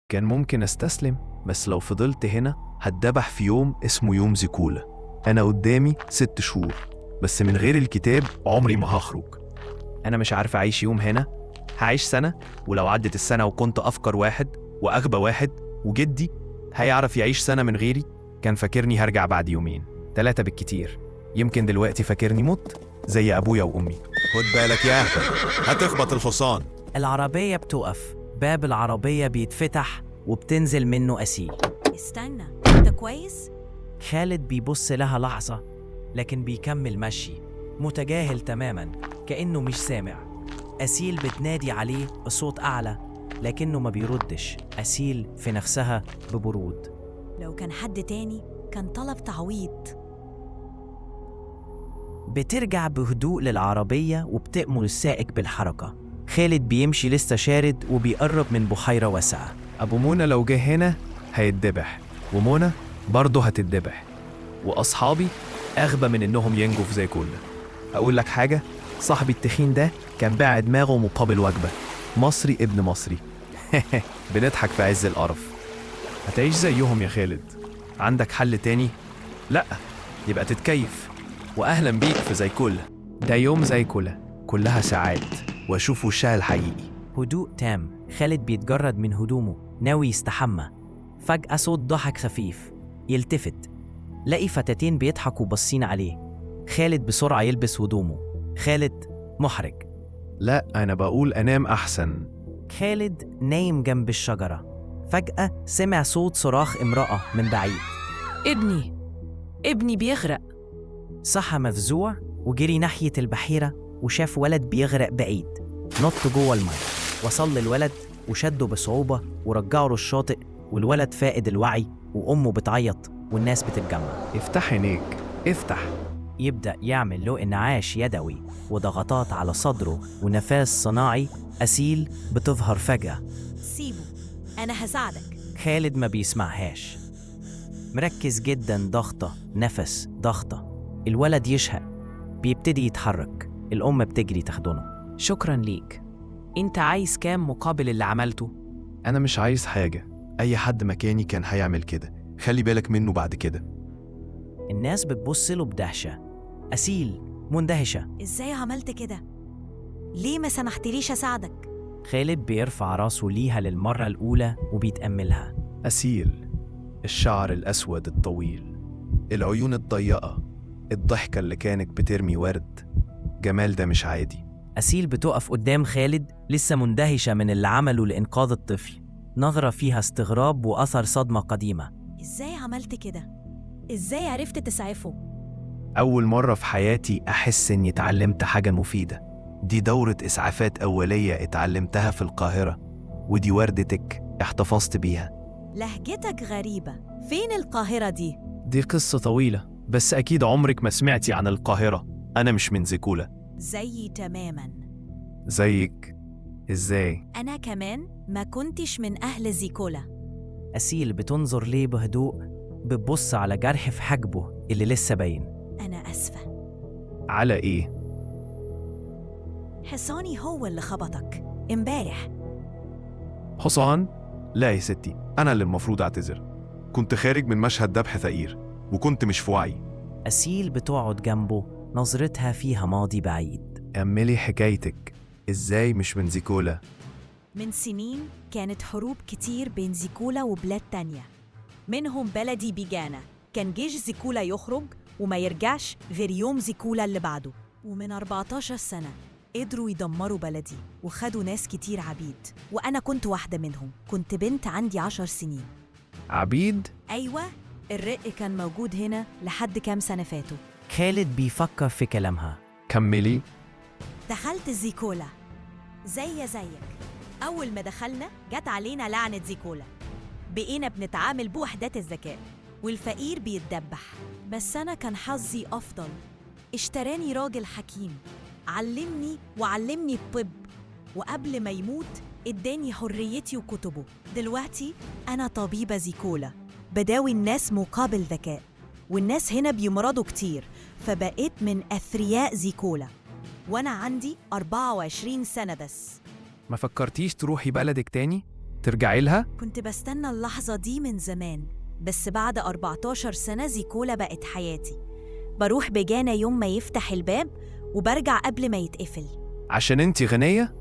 كان ممكن استسلم، بس لو فضلت هنا هتدبح في يوم اسمه يوم زيكولا. أنا قدامي 6 شهور بس، من غير الكتاب عمري ما هخرج. أنا مش عارف أعيش يوم هنا، هعيش سنة؟ ولو عدت السنة وكنت أفكر واحد وأغبى واحد، وجدي هيعرف يعيش سنة من غيري؟ كان فاكرني هرجع بعد يومين 3 بالكتير. يمكن دلوقتي فاكرني مت زي أبويا وأمي. خد بالك يا أهبل، هتخبط الحصان. العربية بتقف، باب العربية بيتفتح وبتنزل منه أسيل. استنى، انت كويس؟ خالد بيبص لها لحظة، لكن بيكمل مشي متجاهل تماما، كأنه مش سامع. أسيل بتنادي عليه بصوت أعلى، لكنه ما بيردش. أسيل في نفسها ببرود: لو كان حد تاني كان طلب تعويض. بترجع بهدوء للعربية وبتأمر السائق بالحركة. خالد بيمشي لسه شارد وبيقرب من بحيرة واسعة. أبو منى لو جه هنا هيتذبح، ومنى برضه هتتذبح، وأصحابي أغبى من إنهم ينجوا في زي كل. أقول لك حاجة، صاحبي التخين ده كان باع دماغه مقابل وجبة. مصري ابن مصري. بنضحك في عز القرف. هتعيش زيهم يا خالد. عندك حل تاني؟ لأ، يبقى تتكيف. وأهلا بيك في زي كل. ده يوم زي كل كلها ساعات وأشوف وشها الحقيقي. هدوء تام. خالد بيتجرد من هدومه ناوي يستحمى. فجأة صوت ضحك خفيف. يلتفت، لقي فتاتين بيضحكوا باصين عليه. خالد بسرعة يلبس هدومه. خالد محرج. لا، أنا بقول أنام أحسن. خالد نايم جنب الشجرة. فجأة سمع صوت صراخ امرأة من بعيد. ابني، ابني بيغرق. صحى مفزوع وجري ناحية البحيرة وشاف ولد بيغرق بعيد. نط جوه المية، وصل للولد وشده بصعوبة ورجعه للشاطئ، والولد فاقد الوعي وأمه بتعيط والناس بتتجمع. افتح عينيك، افتح. يبدأ يعمل له إنعاش يدوي وضغطات على صدره ونفاذ صناعي. أسيل بتظهر فجأة. سيبه، انا هساعدك. خالد ما بيسمعهاش، مركز جدا. ضغطة نفس، ضغطة. الولد يشهق، بيبتدي يتحرك. الأم بتجري تحضنه. شكرا ليك. انت عايز كام مقابل اللي عملته؟ أنا مش عايز حاجة، أي حد مكاني كان هيعمل كده. خلي بالك منه بعد كده. الناس بتبص له بدهشة. أسيل مندهشة. ازاي عملت كده؟ ليه ما سمحتليش اساعدك؟ خالد بيرفع راسه ليها للمرة الأولى وبيتأملها. أسيل، الشعر الأسود الطويل، العيون الضيقة، الضحكة اللي كانت بترمي ورد. جمال ده مش عادي. أسيل بتقف قدام خالد لسه مندهشة من اللي عمله لإنقاذ الطفل. نظرة فيها استغراب وأثر صدمة قديمة. ازاي عملت كده؟ ازاي عرفت تسعفه؟ أول مرة في حياتي أحس إني اتعلمت حاجة مفيدة. دي دورة إسعافات أولية اتعلمتها في القاهرة، ودي وردتك احتفظت بيها. لهجتك غريبة، فين القاهرة دي؟ دي قصة طويلة، بس أكيد عمرك ما سمعتي عن القاهرة. أنا مش من زيكولا. زيي تماما. زيك؟ إزاي؟ انا كمان ما كنتش من اهل زيكولا. أسيل بتنظر ليه بهدوء، بتبص على جرح في حاجبه اللي لسه باين. انا اسفة. على إيه؟ حصاني هو اللي خبطك امبارح. حصان؟ لا يا ستي، أنا اللي المفروض أعتذر. كنت خارج من مشهد ذبح ثقير وكنت مش في وعي. أسيل بتقعد جنبه، نظرتها فيها ماضي بعيد. كملي حكايتك، إزاي مش من زيكولا؟ من سنين كانت حروب كتير بين زيكولا وبلاد تانية، منهم بلدي بيجانا. كان جيش زيكولا يخرج وما يرجعش غير يوم زيكولا اللي بعده. ومن 14 سنة قدروا يدمروا بلدي وخدوا ناس كتير عبيد، وأنا كنت واحدة منهم. كنت بنت عندي 10 سنين. عبيد؟ أيوة، الرق كان موجود هنا لحد كام سنة فاتوا. خالد بيفكر في كلامها. كملي. دخلت زيكولا زي زيك. أول ما دخلنا جت علينا لعنة زيكولا، بقينا بنتعامل بوحدات الذكاء والفقير بيتدبح. بس أنا كان حظي أفضل، اشتراني راجل حكيم، علمني وعلمني الطب، وقبل ما يموت اداني حريتي وكتبه. دلوقتي أنا طبيبة زيكولا، بداوي الناس مقابل ذكاء، والناس هنا بيمرضوا كتير، فبقيت من أثرياء زيكولا. وأنا عندي 24 سنة بس. ما فكرتيش تروحي بلدك تاني؟ هترجعي لها؟ كنت بستنى اللحظة دي من زمان، بس بعد 14 سنة زيكولا بقت حياتي. بروح بجانا يوم ما يفتح الباب وبرجع قبل ما يتقفل. عشان انتي غنية؟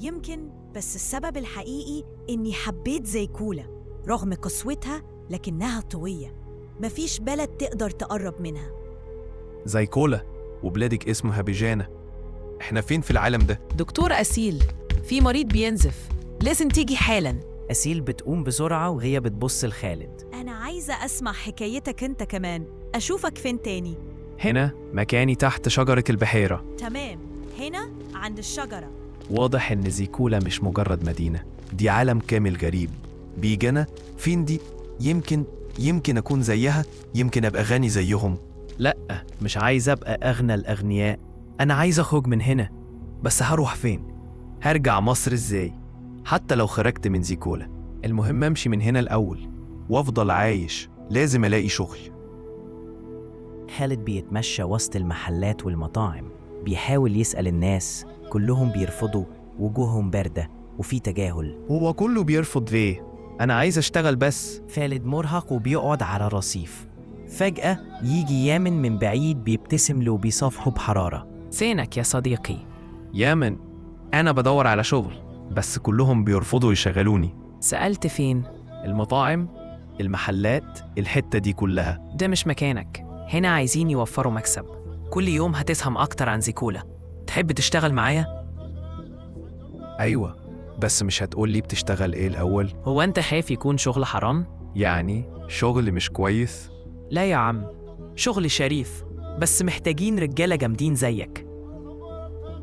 يمكن، بس السبب الحقيقي إني حبيت زيكولا رغم قسوتها، لكنها قوية، مفيش بلد تقدر تقرب منها. زيكولا وبلادك اسمها بيجانا. احنا فين في العالم ده؟ دكتور أسيل، في مريض بينزف، لازم تيجي حالا. أسيل بتقوم بسرعة وهي بتبص لخالد. أنا عايزة أسمع حكايتك أنت كمان، أشوفك فين تاني؟ هنا مكاني تحت شجرة البحيرة. تمام، هنا عند الشجرة. واضح إن زيكولا مش مجرد مدينة. دي عالم كامل غريب. بيجانا فين دي؟ يمكن أكون زيها، يمكن أبقى غني زيهم. لأ، مش عايز أبقى أغنى الأغنياء، أنا عايز أخرج من هنا. بس هروح فين؟ هرجع مصر إزاي؟ حتى لو خرجت من زيكولا المهم أمشي من هنا الأول. وأفضل عايش، لازم ألاقي شغل. خالد بيتمشى وسط المحلات والمطاعم، بيحاول يسأل الناس، كلهم بيرفضوا، وجوههم باردة وفي تجاهل. هو كله بيرفض ليه؟ أنا عايز أشتغل بس. خالد مرهق وبيقعد على رصيف. فجأة يجي يامن من بعيد، بيبتسم له وبيصافحه بحرارة. فينك يا صديقي؟ يامن، أنا بدور على شغل، بس كلهم بيرفضوا يشغلوني. سألت فين؟ المطاعم، المحلات، الحتة دي كلها. ده مش مكانك، هنا عايزين يوفروا مكسب. كل يوم هتفهم أكتر عن زيكولا. تحب تشتغل معايا؟ أيوة، بس مش هتقولي بتشتغل إيه الأول؟ هو أنت خايف يكون شغل حرام؟ يعني شغل مش كويس؟ لا يا عم، شغل شريف، بس محتاجين رجالة جامدين زيك.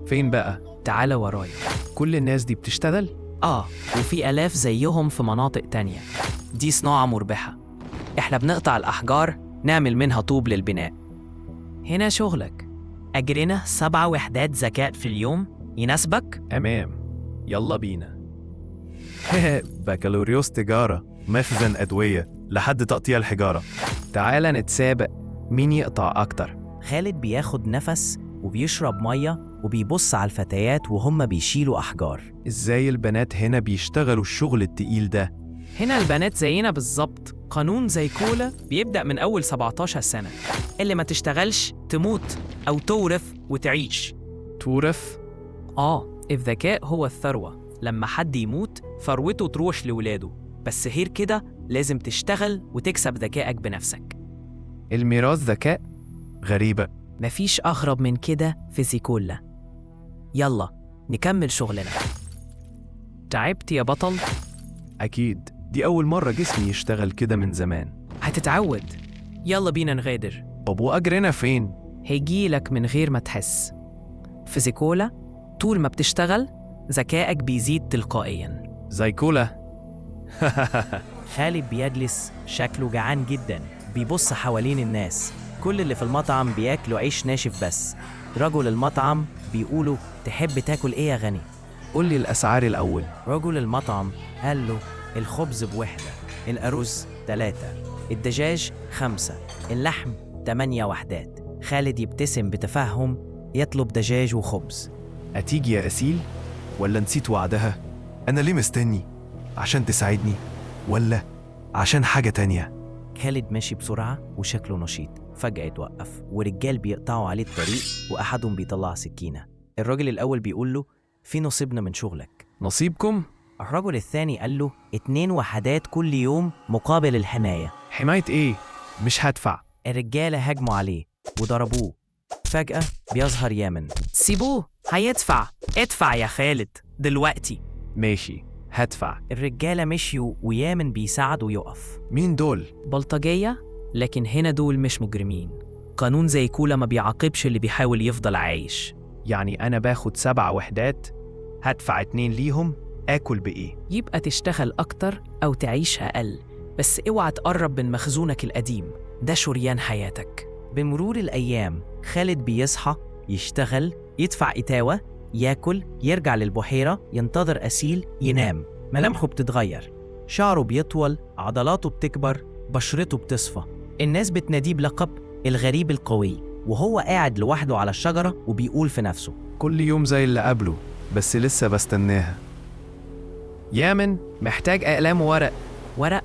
فين بقى؟ تعال ورايا. كل الناس دي بتشتغل؟ آه، وفي آلاف زيهم في مناطق تانية. دي صناعة مربحة. إحنا بنقطع الأحجار نعمل منها طوب للبناء. هنا شغلك. أجرنا 7 وحدات ذكاء في اليوم، يناسبك؟ تمام، يلا بينا. بكالوريوس تجارة، مخزن أدوية، لحد تقطيع الحجارة. تعالى نتسابق مين يقطع أكتر. خالد بياخد نفس وبيشرب مية وبيبص على الفتيات وهم بيشيلوا أحجار. إزاي البنات هنا بيشتغلوا الشغل التقيل ده؟ هنا البنات زينا بالظبط. قانون زي كولا بيبدأ من أول 17 سنة. اللي ما تشتغلش تموت أو تورث وتعيش. تورث؟ آه، الذكاء هو الثروة. لما حد يموت ثروته تروح لولاده، بس غير كده لازم تشتغل وتكسب ذكائك بنفسك. الميراث ذكاء؟ غريبة. مفيش أغرب من كده في زيكولا. يلا نكمل شغلنا. تعبت يا بطل؟ أكيد، دي أول مرة جسمي يشتغل كده من زمان. هتتعود. يلا بينا نغادر. طب وأجرنا فين؟ هيجيلك من غير ما تحس. في زيكولا طول ما بتشتغل ذكائك بيزيد تلقائيا. زيكولا. خالد بيجلس، شكله جعان جدا، بيبص حوالين الناس. كل اللي في المطعم بياكلوا عيش ناشف بس. رجل المطعم بيقوله تحب تاكل ايه يا غني؟ قول لي الأسعار الأول. رجل المطعم قال له الخبز بوحدة، الأرز 3، الدجاج 5، اللحم 8 وحدات. خالد يبتسم بتفهم، يطلب دجاج وخبز. أتيجي يا أسيل؟ ولا نسيت وعدها؟ أنا ليه مستني؟ عشان تساعدني؟ ولا عشان حاجة تانية؟ خالد ماشي بسرعة وشكله نشيط. فجأة يتوقف ورجال بيقطعوا عليه الطريق وأحدهم بيطلع سكينة. الراجل الأول بيقول له في نصيبنا من شغلك. نصيبكم؟ الرجل الثاني قال له 2 وحدات كل يوم مقابل الحماية. حماية إيه؟ مش هدفع. الرجالة هاجموا عليه وضربوه. فجأة بيظهر يامن. سيبوه، هيدفع. ادفع يا خالد دلوقتي. ماشي، هدفع. الرجالة مشيوا ويامن بيساعده يقف. مين دول؟ بلطجية، لكن هنا دول مش مجرمين. قانون زي كولا ما بيعاقبش اللي بيحاول يفضل عايش. يعني أنا باخد 7 وحدات، هدفع 2 ليهم، آكل بإيه؟ يبقى تشتغل أكتر أو تعيش أقل، بس اوعى تقرب من مخزونك القديم، ده شريان حياتك. بمرور الأيام خالد بيصحى، يشتغل، يدفع إتاوة، ياكل، يرجع للبحيرة، ينتظر أسيل، ينام. ملامحه بتتغير، شعره بيطول، عضلاته بتكبر، بشرته بتصفى. الناس بتناديه بلقب الغريب القوي، وهو قاعد لوحده على الشجرة وبيقول في نفسه كل يوم زي اللي قبله، بس لسه بستناها. يامن، محتاج أقلام وورق. ورق؟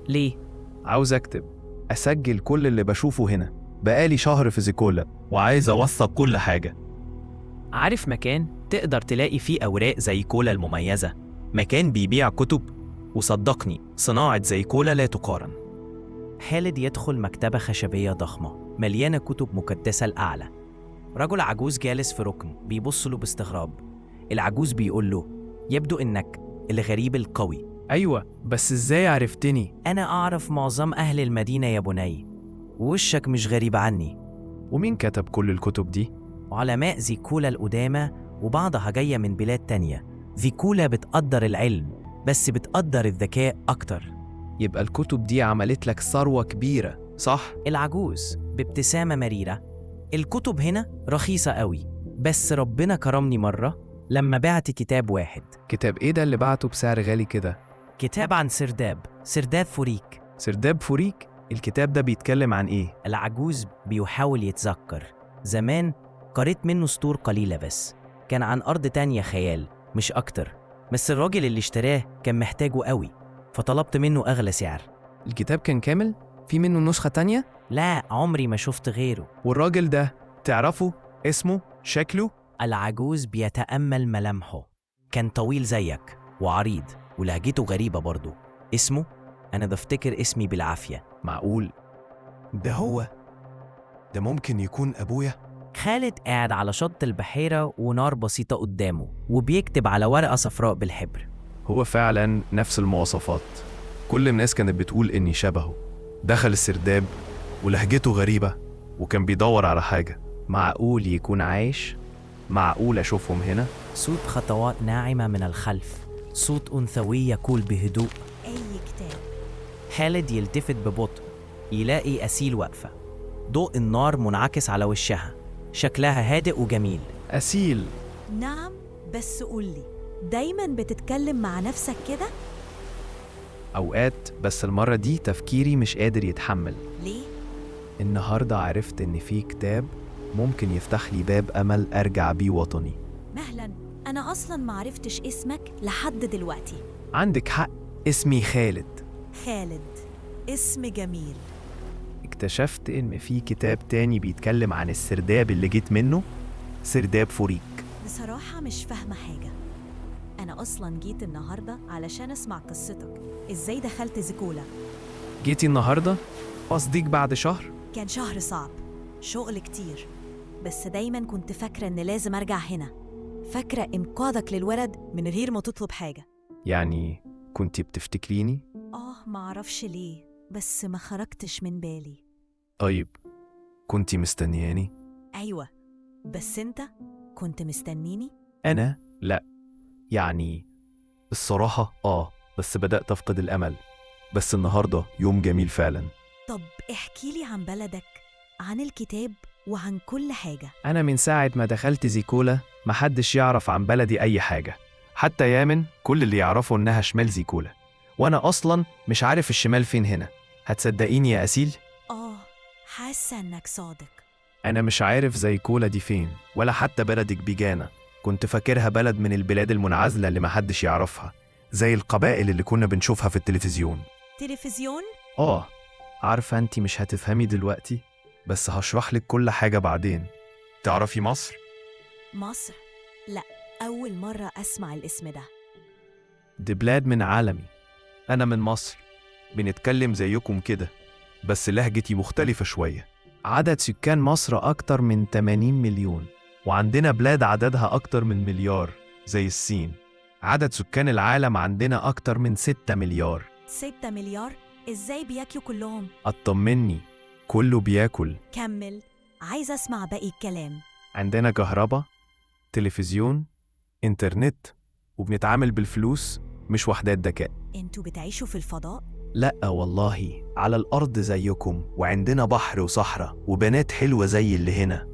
ليه؟ عاوز أكتب، أسجل كل اللي بشوفه هنا. بقالي شهر في زيكولا وعايز أوثق كل حاجة. عارف مكان تقدر تلاقي فيه أوراق زي كولا المميزة؟ مكان بيبيع كتب، وصدقني صناعة زي كولا لا تقارن. خالد يدخل مكتبة خشبية ضخمة مليانة كتب مكدسة الأعلى. رجل عجوز جالس في ركن بيبص له باستغراب. العجوز بيقول له: يبدو إنك الغريب القوي. أيوة، بس إزاي عرفتني؟ أنا أعرف معظم أهل المدينة يا بني، ووشك مش غريب عني. ومين كتب كل الكتب دي؟ علماء زيكولا القدامى، وبعضها جاية من بلاد تانية. زيكولا بتقدر العلم، بس بتقدر الذكاء أكتر. يبقى الكتب دي عملت لك ثروة كبيرة، صح؟ العجوز بابتسامة مريرة: الكتب هنا رخيصة قوي، بس ربنا كرمني مرة لما بعت كتاب واحد. كتاب إيه ده اللي بعته بسعر غالي كده؟ كتاب عن سرداب فوريك. سرداب فوريك؟ الكتاب ده بيتكلم عن إيه؟ العجوز بيحاول يتذكر. زمان قريت منه سطور قليلة بس، كان عن أرض تانية خيال مش أكتر، بس الراجل اللي اشتراه كان محتاجه قوي، فطلبت منه أغلى سعر. الكتاب كان كامل؟ في منه نسخة تانية؟ لا، عمري ما شفت غيره. والراجل ده تعرفه؟ اسمه؟ شكله؟ العجوز بيتأمل ملامحه. كان طويل زيك وعريض، ولهجته غريبة برضه. اسمه؟ أنا بفتكر اسمي بالعافية. معقول؟ ده هو؟ ده ممكن يكون أبويا؟ خالد قاعد على شط البحيرة ونار بسيطة قدامه، وبيكتب على ورقة صفراء بالحبر. هو فعلا نفس المواصفات. كل الناس كانت بتقول إني شبهه. دخل السرداب ولهجته غريبة، وكان بيدور على حاجة. معقول يكون عايش؟ معقول أشوفهم هنا؟ صوت خطوات ناعمة من الخلف، صوت أنثوي يقول بهدوء: أي كتاب؟ خالد يلتفت ببطء، يلاقي أسيل واقفة. ضوء النار منعكس على وشها، شكلها هادئ وجميل. أسيل! نعم، بس قولي، دايما بتتكلم مع نفسك كده؟ أوقات، بس المرة دي تفكيري مش قادر يتحمل. ليه؟ النهاردة عرفت إن في كتاب ممكن يفتح لي باب أمل أرجع بيه وطني. مهلا، أنا أصلا معرفتش اسمك لحد دلوقتي. عندك حق، اسمي خالد. خالد، اسم جميل. اكتشفت إن في كتاب تاني بيتكلم عن السرداب اللي جيت منه، سرداب فوريك. بصراحة مش فاهمة حاجة. أنا أصلا جيت النهاردة علشان أسمع قصتك، إزاي دخلت زيكولا؟ جيتي النهاردة؟ قصدك بعد شهر؟ كان شهر صعب، شغل كتير، بس دايما كنت فاكرة إن لازم أرجع هنا. فاكرة إنقاذك للولد من غير ما تطلب حاجة. يعني كنتي بتفتكريني؟ آه، معرفش ليه، بس ما خرجتش من بالي. طيب، كنتي مستنياني؟ أيوة، بس أنت كنت مستنيني؟ أنا؟ لا، يعني الصراحة بس بدأت أفقد الأمل. بس النهاردة يوم جميل فعلا. طب احكي لي عن بلدك، عن الكتاب، وعن كل حاجة. أنا من ساعة ما دخلت زيكولا محدش يعرف عن بلدي أي حاجة. حتى يامن كل اللي يعرفه إنها شمال زيكولا، وأنا أصلاً مش عارف الشمال فين هنا. هتصدقيني يا أسيل؟ آه، حاسة إنك صادق. أنا مش عارف زيكولا دي فين، ولا حتى بلدك بيجانا. كنت فاكرها بلد من البلاد المنعزلة اللي محدش يعرفها، زي القبائل اللي كنا بنشوفها في التلفزيون. تلفزيون؟ عارفة أنتي مش هتفهمي دلوقتي، بس هشرح لك كل حاجة بعدين. تعرفي مصر؟ مصر؟ لا، أول مرة أسمع الاسم ده. دي بلاد من عالمي. أنا من مصر. بنتكلم زيكم كده، بس لهجتي مختلفة شوية. عدد سكان مصر أكتر من 80 مليون، وعندنا بلاد عددها أكتر من مليار زي الصين. عدد سكان العالم عندنا أكتر من 6 مليار. 6 مليار؟ إزاي بياكلوا كلهم؟ أطمني، كله بياكل. كمل، عايزة أسمع باقي الكلام. عندنا كهرباء، تلفزيون، إنترنت، وبنتعامل بالفلوس مش وحدات ذكاء. انتوا بتعيشوا في الفضاء؟ لأ والله، على الأرض زيكم، وعندنا بحر وصحراء وبنات حلوة زي اللي هنا.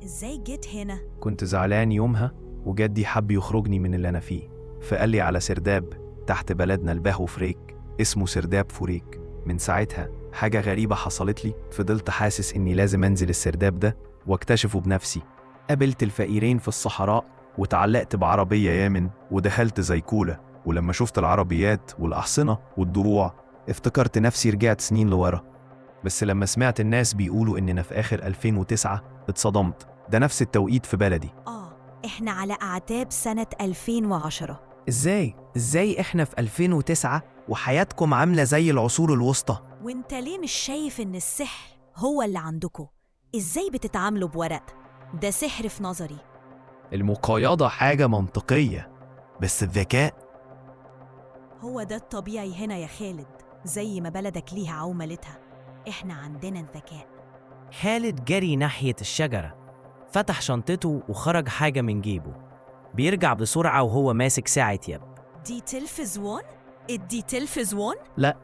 إزاي جيت هنا؟ كنت زعلان يومها، وجدي حب يخرجني من اللي أنا فيه، فقال لي على سرداب تحت بلدنا البهو فريك، اسمه سرداب فوريك. من ساعتها حاجة غريبة حصلت لي، فضلت حاسس إني لازم أنزل السرداب ده واكتشفه بنفسي. قابلت الفقيرين في الصحراء وتعلقت بعربية يامن ودخلت زيكولا، ولما شفت العربيات والأحصنة والدروع افتكرت نفسي رجعت سنين لورا. بس لما سمعت الناس بيقولوا إننا في آخر 2009 اتصدمت. ده نفس التوقيت في بلدي. آه، إحنا على أعتاب سنة 2010. إزاي إحنا في 2009 وحياتكم عاملة زي العصور الوسطى؟ وإنت ليه مش شايف إن السحر هو اللي عندكم؟ إزاي بتتعاملوا بورق؟ ده سحر في نظري. المقايضة حاجة منطقية، بس الذكاء هو ده الطبيعي هنا يا خالد، زي ما بلدك ليها عملتها، إحنا عندنا الذكاء. خالد جري ناحية الشجرة، فتح شنطته وخرج حاجة من جيبه. بيرجع بسرعة وهو ماسك ساعة يد. دي تلفزيون؟ ادي تلفزيون؟ لأ،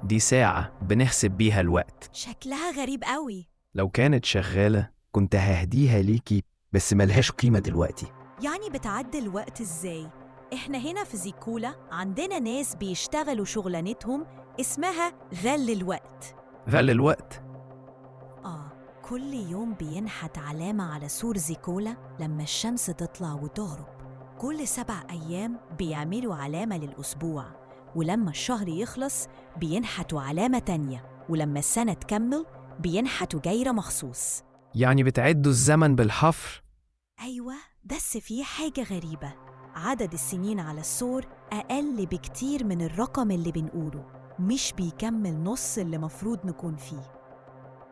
دي ساعة بنحسب بيها الوقت. شكلها غريب قوي. لو كانت شغالة كنت ههديها ليكي، بس ملهاش قيمة دلوقتي. يعني بتعدي الوقت ازاي؟ احنا هنا في زيكولا عندنا ناس بيشتغلوا شغلانتهم اسمها غل الوقت. غل الوقت؟ آه، كل يوم بينحت علامة على سور زيكولا لما الشمس تطلع وتغرب. كل 7 أيام بيعملوا علامة للأسبوع، ولما الشهر يخلص بينحتوا علامة تانية، ولما السنة تكمل بينحتوا جايرة مخصوص. يعني بتعدوا الزمن بالحفر؟ أيوة، بس في حاجة غريبة، عدد السنين على السور أقل بكتير من الرقم اللي بنقوله، مش بيكمل نص اللي مفروض نكون فيه.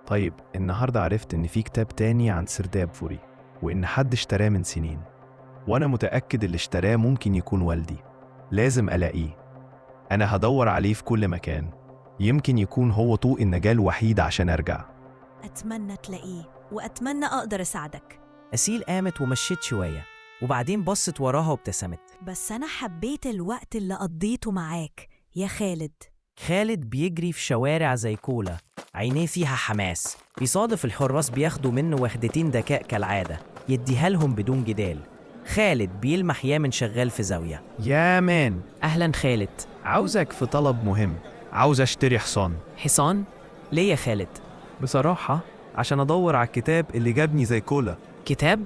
طيب النهاردة عرفت إن في كتاب تاني عن سرداب فوري، وإن حد اشتراه من سنين، وأنا متأكد اللي اشتراه ممكن يكون والدي. لازم ألاقيه. أنا هدور عليه في كل مكان، يمكن يكون هو طوق النجاة الوحيد عشان أرجع. أتمنى تلاقيه، وأتمنى أقدر أساعدك. أسيل قامت ومشيت شوية، وبعدين بصت وراها وابتسمت. بس أنا حبيت الوقت اللي قضيته معاك يا خالد. خالد بيجري في شوارع زيكولا، عينيه فيها حماس. بيصادف الحراس بياخدوا منه وحدتين ذكاء كالعادة، يديها لهم بدون جدال. خالد بيلمح يامن شغال في زاوية. يا مان. أهلا خالد. عاوزك في طلب مهم، عاوز أشتري حصان. حصان؟ ليه يا خالد؟ بصراحة عشان أدور على الكتاب اللي جابني زيكولا. كتاب؟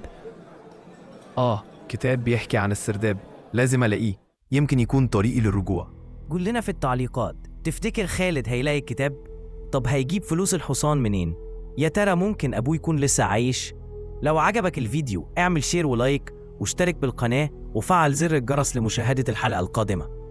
آه، كتاب بيحكي عن السرداب، لازم ألاقيه، يمكن يكون طريقي للرجوع. قول لنا في التعليقات، تفتكر خالد هيلاقي الكتاب؟ طب هيجيب فلوس الحصان منين؟ يا ترى ممكن أبوه يكون لسه عايش؟ لو عجبك الفيديو اعمل share و like واشترك بالقناة وفعل زر الجرس لمشاهدة الحلقة القادمة.